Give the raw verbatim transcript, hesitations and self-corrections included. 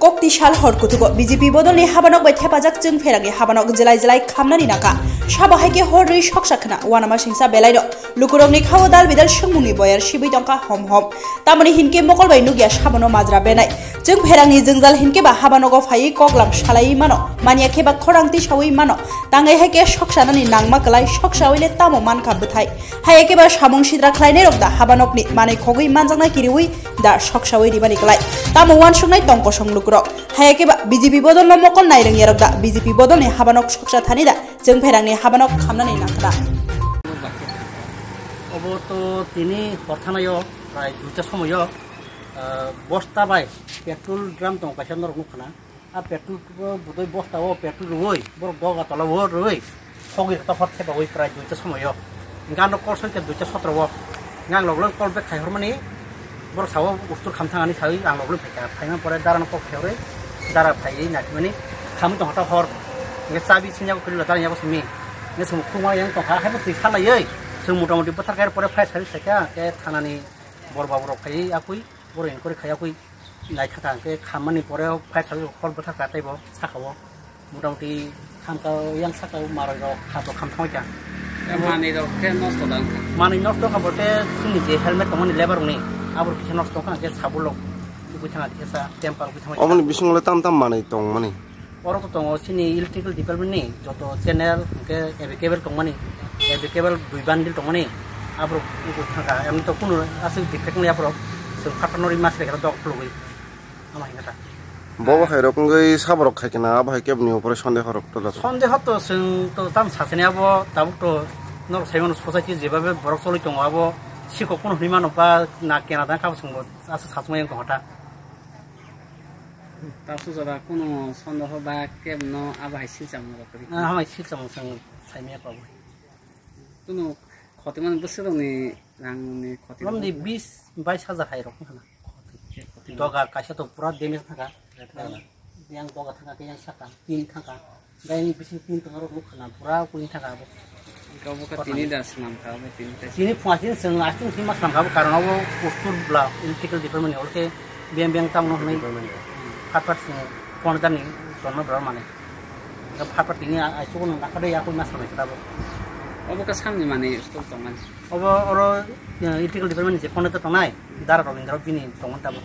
Kokti sal hor kutugo B J P bodolni habanok bai thepajak chwng pherangni habanok jelai jelai khamnani nangkha. Sabo hai khe hor rwi soksa khna uanama singsa belaino lukurokni khao dal bidal swngmungni boyar sibwi tongkha hom hom. Tamoni hinkhe mokol bai nukya sabono majra benai. Chwng pherangni jwngjal hinkhe ba habanogo phaiwi koklam salaiwi mano, manya khe ba khorang tisawi mano. Tangai hai khe soksanani nangma kwlai, soksawi le tamo mankha bwthai. Hai khe ba samung sidra khlainairok da habanokni manwi khogwi manjaknai kiriwi da soksawi rimani kwlai. Tamo uansuknai tong kosong lukurok. Hai khe ba B J P bodolno mokol nairwngyarok da B J P bodolni habanok soksa thani da chwng pherangni habanok khamnani nangkha. Obo to tini hor thanaio prai duita somoio, ah, bosta bai petrol drum tong kaisa norok nukha na. A petrol bo budoi bosta o petrol rwui borok doga tola o rwui khogwi to hor thepaui prai duita somoio. Hingke ano call soite duita sotro o. Hingke ang log log call back khai hormani borok sao ustur kham thangani saui ang log log phaikha. Phaima pore darano kok kheoroi dara phaiwi naithimani khamwi tongkha ta hor. Hingke chabi sinyago kwrwila dara yago simi. Hingke chwng khungma yang tongkha haibo twi salaiwi chwng mota moti bwthar khe pore fire service khaikha hingke thanani bor babu rok phaiwi akui. Borok inquiry khai yakui naithaka hwnkhe khammani pore o fire service hor bwthar ka teibo sakao motamoti khamka yang sakao maroi rok khato kham thangkha. Manwi rok khe nosto da wngkha. Manwi nosto wngkha bolte chini je helmet tongmani lebar rokni aborok kisa nosto wngkha hwnkhe sabulok ugui thangkha kisa temper ugui thangkha. Oboni bisingo le tam tam manwi tongmani. Oro to tongo chini electrical department ni joto channel hwnkhe A B cable tongmani, A B cable dui bundle tongmani, aborok wngkha thangkha, emni to kunu aswk defect wngya borok, chwng phatano rima sle khe dok khulugwi, ama hingkha ta. Bo bo hai rok wngwi saborok khai khna, abo hai kebni opore sondeho rok to jago. Sondeho to chwng to tam sachani abo tabuk to norok sai mano society jebabe borok choli tongo abo sikok kunu hwnwi mano ba na kena da kha bo chwngbo aswk sachumai wngkha ta. Tabuk jora kunu sondeho ba kebno abo hai silchamo rok kwrwi. Ah, hamai silchamo chwng saimaya pa bo. Kunu khoti mani bwswk rokni rangni khoti. Romni bis bais hajar hai rok wngkha na. Khoti. Doga kaisa to pura damage thangkha. Yang doga thangkha khe yang saka tin thangkha. Gai bising tin tongna rok nukha na pura kuin thangkha abo. Abo kha tini da swnam kha abo tini da. Tini phunga sini chwng aswng sini ma swnam kha abo karon abo postur bla electrical department ni olke beng beng tamo hwnwi. Department. Phat phat chwng phone dani tongna bwrwk mane. Phat phat tini aisuk no nakha de yakui ma swnam kha abo. Abo kha samni mani store tongmani. Obo oro, eh, electrical department ni je phone to tongnai, dara Robindra bini tongmani abo.